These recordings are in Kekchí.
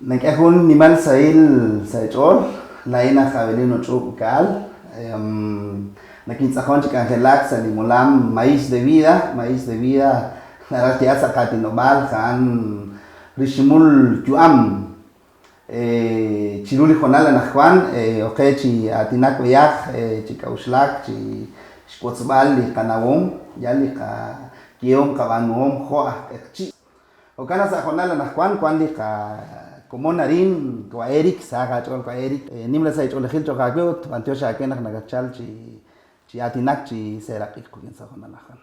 Nak'e jun nimal sahil sa' eech'ool, laa'in aj Avelino Ch'uub' Caal. Nakintz'aqon chi k'anjelak sa' li molam Maíz de Vida, Maíz de Vida naraj xyeeb'al sa' qaatinob'aal a'an riximul yu'am. Chiru li hoonal anaqwan ok qe chi aatinak b'ayaq, chi k'a'uxlak, chi xwotzb'al li qanawom, yal li qayehom qab'aanuhom jo' aj q'eqchi'. Jo'kan naq sa' hoonal anaqwan wank li qakomon arin, wa' Eric, sahaq aach'ool wa' Eric. Nimla sahil ch'oolejil cho'q aawe ut b'antiox aawe naq nakatchal chi aatinak chi seeraq'ik qik'in sa' hoonal anaqwan.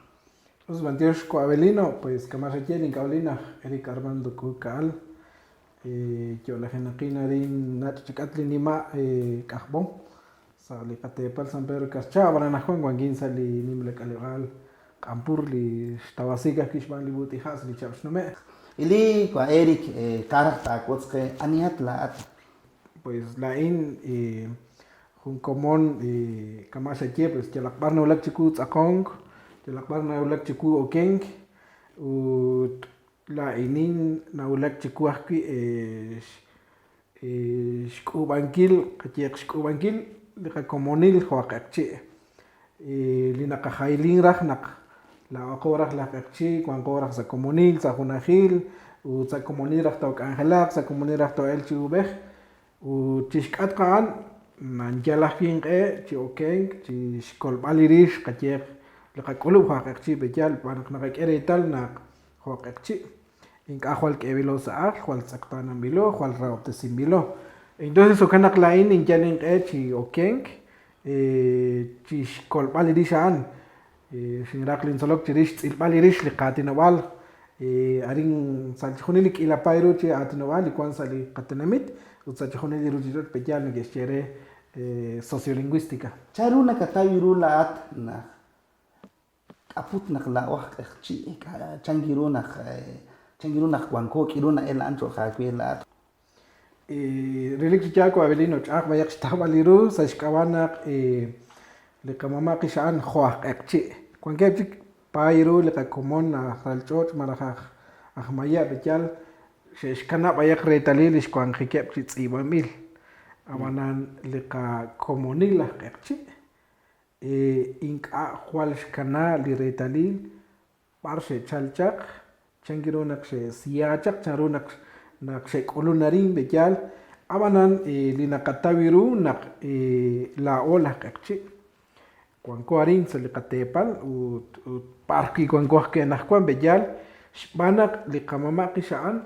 Us b'antiox wa' Avelino, pues kama' xaye link'a'uxl aj Eric Armando K'uuka'al, yo'lajenaqin arin nach' chik'atq li nima' K'ajb'om sa' li qateepal San Pedro Carchá, ab'an anaqwan wankin sa' li nimla k'aleb'aal Q'anpur li xtawasiik ajwi' xb'aan li b'uut'iha' sa' li chihab' xnume'. Ili, wa' Eric, ka' raj taawotz qe anihat laa'at? Pues laa'in jun komon kama' xaye pues yalaq b'ar nawulak chiwu tz'aqonk, yalaq b'ar nawulak chiwu okenk ut Laa'inin nawulak chiwu ajwi' xk'uub'ankil, qayehaq xk'uub'ankil li qakomonil jo' aj q'eqchi'. Li naqajaylin raj naq laa'aqo raj laj q'eqchi' wanqo raj sa' komonil, sa' junajil ut sa' komonil raj took'anjelaq, sa' komonil raj too'elq chi uub'ej. Ut chi xk'atq a'an nanyal ajwi' inq'e chi okenk chi xkolb'al li rix qayehaq li qak'ulub' jo' aj q'eqchi' pe'yaal xb'aan naq naqak'e reetal naq jo' q'eqchi', ink'a' jwal k'eeb'ilo sa' ajl, jwal tz'eqtaananb'ilo, jwal rahob'tesinb'ilo. Entonces jo'kan naq laa'in ninyal inq'e chi okenk chi xkolb'al li rix a'an. Xinraq lintzolok chirix xtz'ilb'al li rix li qaatinob'aal arin sa' chixjunil li k'iila paay ru chi aatinob'aal li wank sa' li qatenamit ut sa' chixjunil li ruuchich'och' pe'yaal neke'xye re sociolingüística. Chan ru nakataw ru laa'at naq K'a'put naq laa'o aj q'eqchi'? Chan ru naq chan ru naq wanko? K'iru na'el a'an cho'q aawe laa'at? Relik chi yaal Abelino, ch'a'aj b'ayaq xtawb'al li ru sa' xk'ab'a' naq li qamama' qixa'an jo' aj q'eqchi'. Wankeb' chik paay ru li qakomon aj ralch'och' malaj aj mayab' yal xe'xkanab' b'ayaq reetalil li xwanjikeb' chi tz'iib'anb'il. Ab'anan li qakomonil aj q'eqchi' Ink'a' jwal xkana li reetalil b'ar xe'chal chaq, chan ru naq xe'siya chaq, chan ru naq naq xe'k'ulun arin b'eyaal, ab'anan li naqataw ru naq laa'o laj q'eqchi' wanko arin sa' li qateepal ut ut b'ar wi' wanko ajwi' anaqwan b'eyaal xb'aan naq li qamama' qixa'an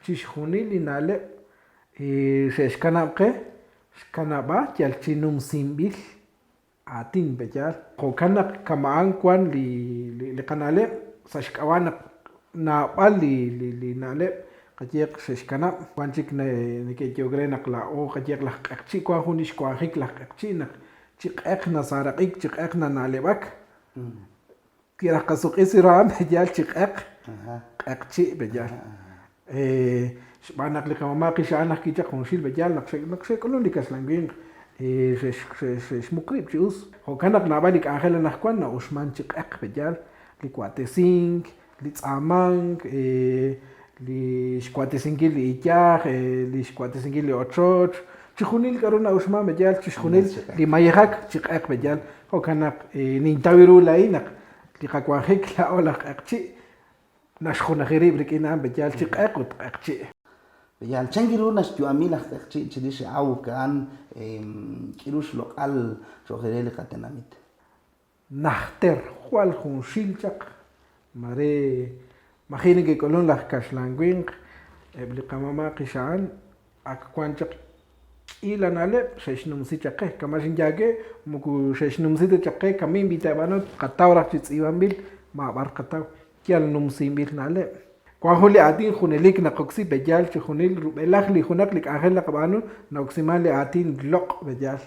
Chixjunil li na'leb' xe'xkanab' qe, xkanab'a yal chi numsinb'il aatin, pe'yaal? Jo'kan naq kama'an wank li qana'leb' sa' xk'ab'a' naq naab'al li na'leb' qayehaq xe'xkanab'. Wank chik neke'yehok re naq laa'o qayehaq laj q'eqchi' wank jun li xwanjik laj q'eqchi' naq chi q'eq nasaaraq'ik, chi q'eq nana'leb'ak. Wi raj qasuq'isi ru a'an pe'yaal chi q'eq, q'eqchi' pe'yaal. Xb'aan naq li qamama' qixa'an ajwi' chaq junxil pe'yaal naq naq xe'k'ulun li kaxlan winq xe'xmuq rib' chi us. Jo'kan naq naab'al li k'anjel anaqwan na'uxman chi q'eq pe'yaal, li wa'tesink, li tz'aamank, li xwa'tesinkil li iyaj, li xwa'tesinkil li ochoch, chixjunil k'a'ru na'uxman pe'yaal, chixjunil li mayejak chi q'eq pe'yaal. Jo'kan naq nintaw ru laa'in naq li qawanjik laa'o laj q'eqchi' naxjunaji rib' rik'in a'an pe'yaal chi q'eq ut q'eqchi'. Pe'yaal chan ru naxyu'ami laj q'eqchi' chirix awk a'an k'iru xloq'al cho'q re li qatenamit? Najter, jwal junxil chaq, mare maji' neke'k'ulun laj kaxlan winq, eb' li qamama' qixa'an ak wan chaq k'iila na'leb' xe'xnumsi chaq qe. Kama' xinye aawe, moko xe'xnumsi ta chaq qe kamiin b'i taab'aanu, tqataw raj chi tz'iib'anb'il, maab'ar tqataw, yal numsinb'il na'leb'. Wan jun li aatin junelik naqoksi pe'yaal chi junil rub'elaj li junaq li k'anjel naqab'aanu, na'oksiman li aatin loq' pe'yaal.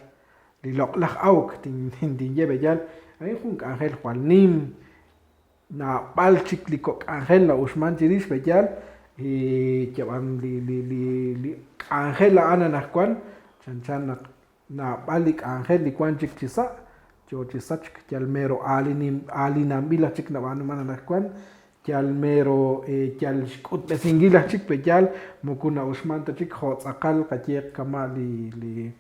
Li loq'laj awk, tinye b'eyal, a'in jun k'anjel jwal nim, naab'al chik li kok' k'anjel na'uxman chirix b'eyal, yab'an li li li li k'anjel a'an anaqwan chanchan naq naab'al li k'anjel li wan chik chi sa' yoo chi sachk, yal mero aalinanb'il aj chik nab'aanuman anaqwan. Yal mero yal xk'utb'esinkil aj chik pe yaal moko na'uxman ta chik jo' tz'aqal qayeeq kama' li li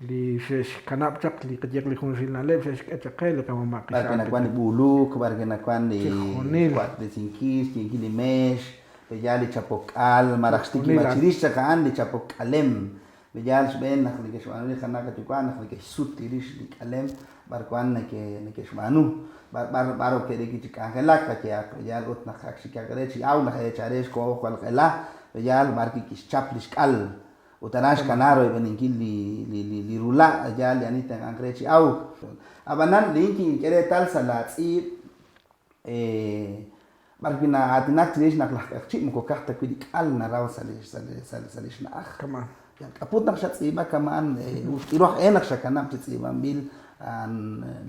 li xe'xkanab' chaq li qayeeq li junxil na'leb' xe'xk'e chaq qe li qamama' B'ar qixa'an wi' nawan li b'uuluk, b'ar wi' nawan li Chixjunil. xwa'tesinkil, xyinkil li meex, pe yaal li chapok k'al, malaj Chixjunil xtikib'al a'an. chirix chaq a'an li chapok k'alem. Pe yaal xb'een naq neke'xb'aanu li qana' qayuwa' naq neke'xsut li rix li k'alem b'ar wan neke'xb'aanu, b'ar b'ar b'ar ok ke'ril chi k'anjelak qayehaq, pe yaal ut naq ak xikaq re chi awk laj eechal re xkoho jwal q'ela, pe yaal b'ar wi' kixchap li xk'al ut aran xkana royb'eninkil li li li rula' pe yaal li ani ttenq'anq re chi awk. Ab'anan liin kink'e reetal sa' laatz'iib' B'ar wi' na'aatinak chirix naq laj q'eqchi' moko ka'aj ta wi' li k'al naraw sa' li sa' li sa' li xna'aj. Kama'an. Yal k'aput naq xatz'iib'a kama'an ut k'iru aj e naq xakanab' chi tz'iib'anb'il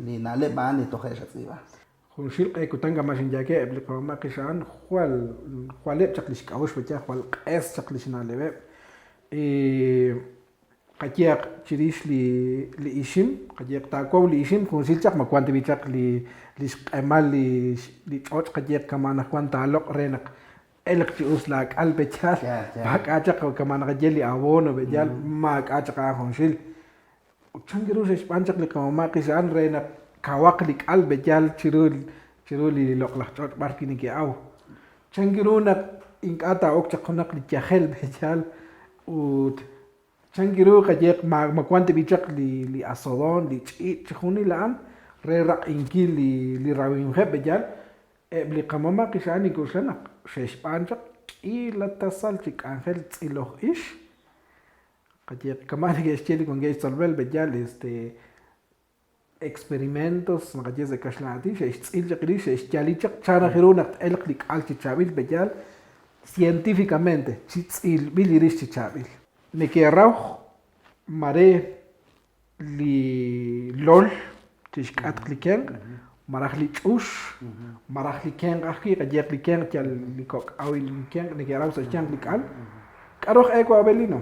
li na'leb' a'an li toje' xatz'iib'a. Junxil q'e kutan kama' xinyaake eb' li qamama' qixa'an jwal jwaleb' chaq li xk'a'uxl b'eya jwal q'es chaq li xna'leb'eb'. Qayehaq chirix li li ixim, qayehaq taawaw li ixim junxil chaq ma wank ta b'i' chaq li li xq'emal li li ch'och' qayehaq kama' anaqwan taaloq' re naq elq chi us laak'al pe'yaal, maak'a' chaq kama' naqaye li abono pe'yaal, maak'a' chaq a'an junxil. Ut chan ru xe'xb'aan chaq li qamama' qixa'an re naq kawaq li k'al pe'yaal chiru chiru li loq'laj ch'och' b'ar wi' neke'aw. Chan ru naq ink'a' taa'ok chaq junaq li yajel pe'yaal ut chan ru qayehaq ma ma wank ta b'i' chaq li li azodon, li ch'iich', chixjunil a'an re raq'inkil li li rawimqeb' pe'yaal. Eb' li qamama' qixa'an nink'oxla naq xe'xb'aan chaq k'iila tasal chi k'anjel tz'iloj ix. Qayehaq kama' neke'xye li wankeb' xtzolb'al pe'yaal este experimentos naqaye sa' kaxlan aatin xe'xtz'il chaq rix xe'xyali chaq chan raj ru naq t-elq li k'al chi chaab'il pe'yaal científicamente chi tz'ilb'il li rix chi chaab'il. Neke'raw mare li lol chi xk'atq li kenq' malaj li ch'ux malaj li kenq' ajwi' qayehaq li kenq' yal li kok' awil kenq' neke'raw sa' xyanq li k'al. K'aru aj e wa' Abelino?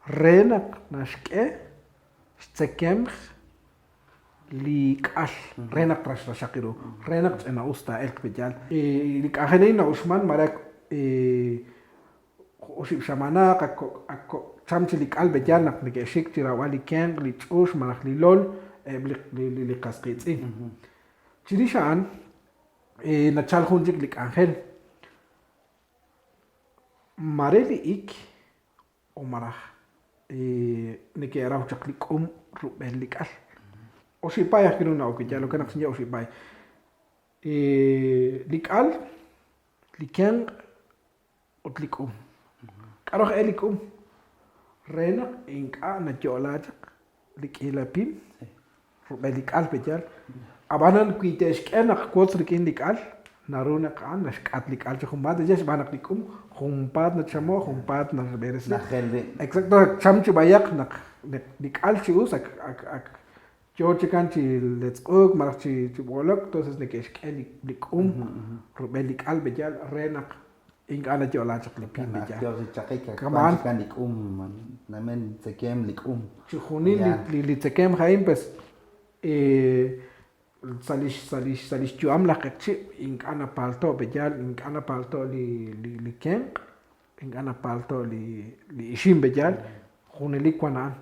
Re naq naxk'e xtzekemq li k'al re naq raxraxaq ru, re naq ch'ina'us taa'elq pe'yaal. Li k'anjel a'in na'uxman mare ak Oxib' xamaanaq ak kok' ak kok' cham chi li k'al pe'yaal naq neke'xik chi rawb'al li kenq', li ch'ux malaj li lol eb' li li li qas qiitz'in. Chirix a'an nachal jun chik li k'anjel, mare li ik o malaj neke'raw chaq li k'um rub'el li k'al. Oxib' paay ajwi' ru na'ok wi' yaal jo'kan naq xinye oxib' paay. Li k'al, li kenq' ut li k'um. K'aru aj e li k'um? Re naq ink'a' nayo'la chaq li k'iila pim rub'el li k'al pe'yaal. Ab'anan wi te'xk'e naq wotz rik'in li k'al, naru naq a'an naxk'at li k'al chi junpaat pe'yaal xb'aan naq li k'um junpaat nachamo', junpaat naxb'eresi. Najel rib'. Exacto, cham chi b'ayaq naq li k'al chi us ak ak ak Yoo chikan chi letzq'uuk malaj chi chi b'oolok, entonces neke'xk'e li li k'um rub'el li k'al pe'yaal re naq ink'a' nayo'la chaq li pim pe'yaal. Yoo chi chaqik ak wan chikan li k'um, namen tzekemq li k'um. Chixjunil li li tzekemq a'in pues sa' li sa' li sa' li xyu'am laj q'eqchi' ink'a' napalto' pe'yaal, ink'a' napalto' li li kenq', Ink'a' napalto' li li ixim pe'yaal, junelik wan a'an.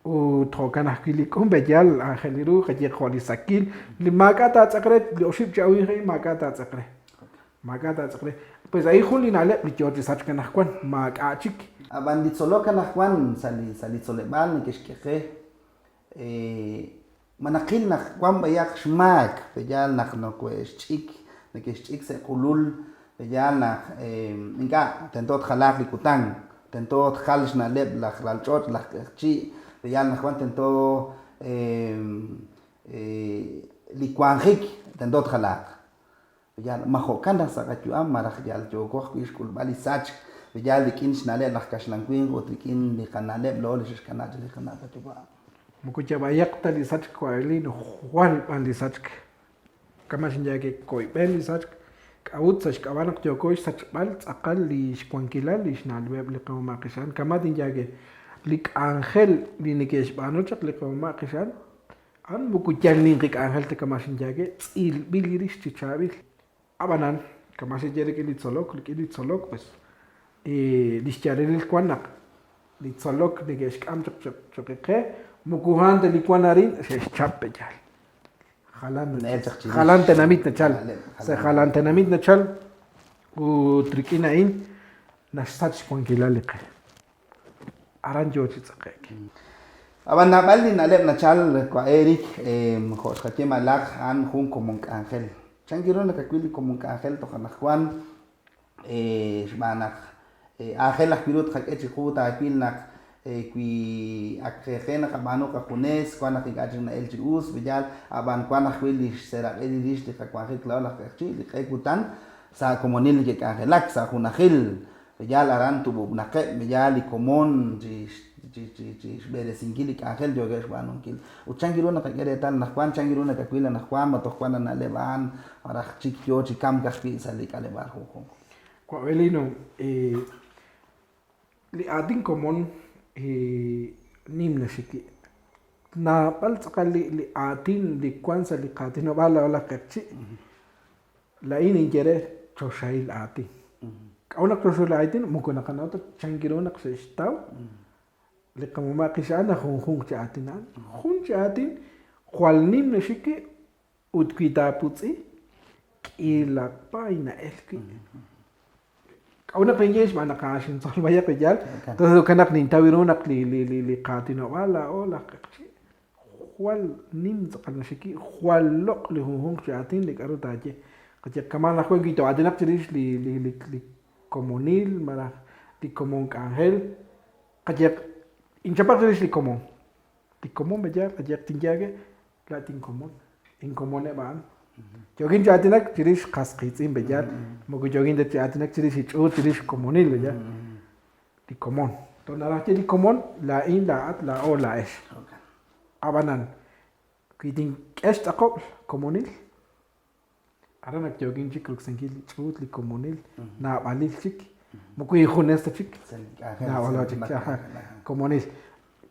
Ut jo'kan ajwi' li k'um pe'yaal aajel ru, qayehaq jo' li sakil, li maak'a' taatz'eq re, li oxib' chi awimq a'in maak'a' taatz'eq re. Maak'a' taatz'eq re. Pues a'in jun li na'leb' li yoo chi sachk anaqwan, maak'a' chik. Ab'an li tzolok anaqwan sa' li sa' li tzoleb'aal neke'xk'e qe ma naqil naq wan b'ayaq xmaak, pe'yaal naq nokohe'xch'ik, neke'xch'ik sa' qulul, pe'yaal naq ink'a' tento tjalaaq li kutan, tento tjal xna'leb' laj ralch'och', laj q'eqchi', pe'yaal naq wan tento li wanjik tento tjalaaq. Yal ma jo'kan raj sa' qayu'am malaj yal yooko ajwi' xk'ulb'al li sachk yal rik'in xna'leb' laj kaxlan winq ut rik'in li qana'leb' laa'o li xe'xkanab' chaq li qana' qayuwa'. Moko yab'ayaq ta li sachk Coahelino, jwal b'an li sachk. Kama' xinye aawe, koyb'en li sachk. K'a'ut? Sa' xk'ab'a' naq yooko xsachb'al tz'aqal li xwankilal li xna'leb'eb' li qamama' qixa'an. Kama' tinye aawe, li k'anjel li neke'xb'aanu chaq li qamama' qixa'an, A'an moko yal ninqi k'anjel ta kama' xinye aawe, tz'ilb'il rix chi chaab'il. Ab'anan, kama' xeye rik'in li tzolok, rik'in li tzolok pues li xyaalalil wan naq li tzolok neke'xk'am chaq cho'q qe moko a'an ta li wan arin xe'xchap pe' yaal. Jalan jalan tenamit nachal, sa' jalan tenamit nachal ut rik'in a'in naxsach xwankilal li qe. Aran yoo chi tz'aqe'k. Ab'an naab'al li na'leb' nachal wa' Eric, jo' xqaye malaq a'an jun komon k'anjel. Chan ru nakawil li komon k'anjel toj anaqwan xb'aan naq aajel ajwi' ru tqak'e chi qu taawil naq wi ak qe qe naqab'aanu qajunes wan naq ink'a' chik na'el chi us, yaal ab'an wan ajwi' li xseeraq'il li rix li qawanjik laa'o laj q'eqchi' li q'e kutan sa' komonil neke'k'anjelak sa' junajil Yaal aran tub'ub'naqeb', yaal li komon chi xb'eresinkil li k'anjel yookeb' xb'aanunkil. Ut chan ru naqak'e reetal anaqwan, chan ru nakawil anaqwan, ma toj wan a na'leb' a'an malaj chik yoo chi kamk ajwi' sa' li k'aleb'aal junjunq. Wa' Abelino, li aatin komon nim naxik wi'. Naab'al tz'aqal li aatin li wan sa' li qaatinob'aal laa'o laj q'eqchi'. Laa'in ninye re choxahil aatin. K'a'ut naq choxahil aatin? Moko naqanaw ta chan ru naq xe'xtaw li qamama' qixa'an naq junjunq chi aatin a'an. Jun chi aatin jwal nim naxik wi' ut wi taaputz'i k'iila paay na'el wi'. K'a'ut naq ninye? Xb'aan naq a'an xintzol b'ayaq li yaal. Entonces jo'kan naq nintaw ru naq li qaatinob'aal laa'o laj q'eqchi' jwal nim tz'aqal naxik wi', jwal loq' li junjunq chi aatin li k'a'ru taaye. Qayehaq kama'an ajwi' wi too'aatinaq chirix li komonil malaj li komon k'anjel, qayehaq inchapaq chirix li komon. Li komon b'eyaal qayehaq tinye aawe laa'at inkomon, inkomoneb' a'an. Yookin chi aatinak chirix qas qiitz'in b'eyaal, moko yookin ta chi aatinak chirix li ch'uut chirix komonil b'eyaal. Li komon. Toj naraj ye li komon, laa'in, laa'at, laa'o, laa'ex. Ab'anan, wi tink'e xtz'aqob'l komonil, aran ak yookin chik roksinkil li ch'uut, li komonil, naab'alil chik, moko injunes ta chik, naab'alo chik, komonil.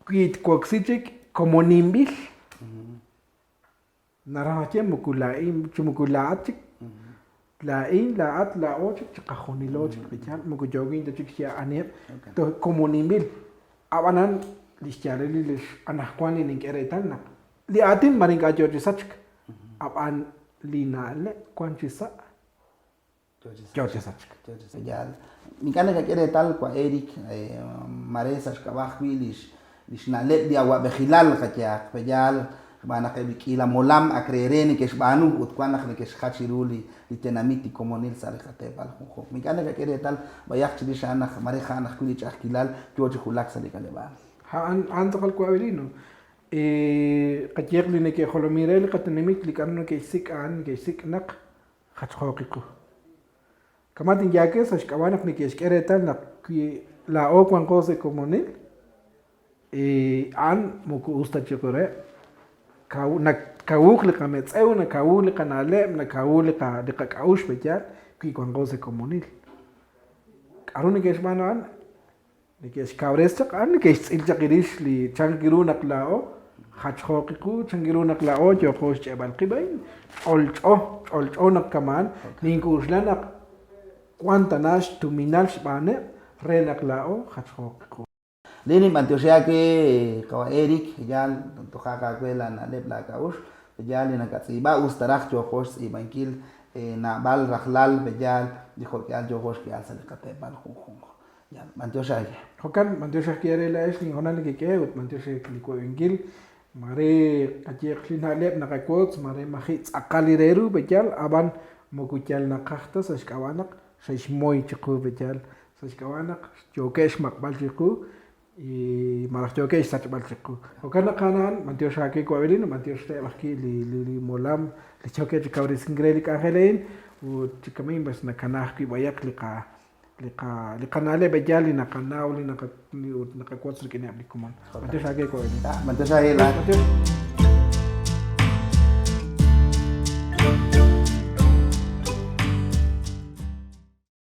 Wi twoksi chik komoninb'il, Naraj naxye moko laa'in chi moko laa'at chik, laa'in, laa'at, laa'o chik, chiqajunilo chik li yaal, moko yookin ta chik xye aniheb', toj komoninb'il. Ab'anan li xyaalalil li anaqwan li nink'e reetal naq li aatin mare ink'a' yoo chi sachk, ab'an li na'leb' wan chi sa' yoo chi sachk. Yaal. Ink'a' nakak'e reetal wa' Eric, mare sa' xk'ab'a' ajwi' li xna'leb' li awa'b'ejilal qayehaq, pe'yaal xb'aan naq eb' li k'iila molam ak re re neke'xb'aanu ut wan naq neke'xjach ru li tenamit, li komonil sa' li qateepal junjunq. Ink'a' nakak'e reetal b'ayaq chirix a'an naq mare a'an ajwi' li ch'a'ajkilal yoo chi wulak sa' li k'aleb'aal. A'an a'an tz'aqal wa' Abelino. Qayehaq li neke'jolomin re li qatenamit li k'a'ru neke'xsik' a'an neke'xsik' naq jachjooq qiqu. Kama' tinye aawe sa' xk'ab'a' naq neke'xk'e reetal naq wi laa'o wanqo sa' komonil, a'an moko us ta chiqu reheb'. Kaw, nakawuuk li qametz'ew, nakawuuk li qana'leb', nakawuuk li qak'a'uxl pe'yaal wi wanqo sa' komonil. K'a'ru neke'xb'aanu a'an? Neke'xkawres chaq a'an, neke'xtz'il chaq rix li chan ru naq laa'o jachjooq qiqu, chan ru naq laa'o yooqo xch'e'b'al qib' a'in. Ch'olch'o, ch'olch'o naq kama'an. Nink'oxla naq wan tana xtuminal xb'aaneb' re naq laa'o jachjooq qiqu. Li ninb'antioxi aawe qawa' Eric, yaal toja'aq aawe laana'leb' laak'a'uxl, yaal li nakatz'iib'a, us ta raj yooqo xtz'iib'ankil naab'al rajlal, yaal li jo'k'ihal yooqo xk'ihal sa' li qateepal junjunq. Yaal, b'antiox aawe. Jo'kan, b'antiox ajwi' eere laa'ex li hoonal nekek'e ut b'antiox re li wab'inkil. Maare qayehaq li na'leb' naqawotz, maare maji' tz'aqal li re ru, pe'yaal, ab'an moko yal naqaj ta sa' xk'ab'a' naq xe'xmoy chiqu, pe'yaal, sa' xk'ab'a' naq yookeb' xmaq'b'al chiqu malaj yookeb' xsachb'al chiqu. Jo'kan naq a'an a'an, b'antiox aawe Wab'elin, b'antiox reheb' ajwi' li molam li yookeb' chi kawresink re li k'anjel a'in ut chi kama'in pues nakana ajwi' b'ayaq li qa li qa li qana'leb' yaal li naqanaw li naqa ut naqawotz rik'ineb' li komon. B'antiox aawe Wab'elin. B'antiox aawe laa'at. B'antiox.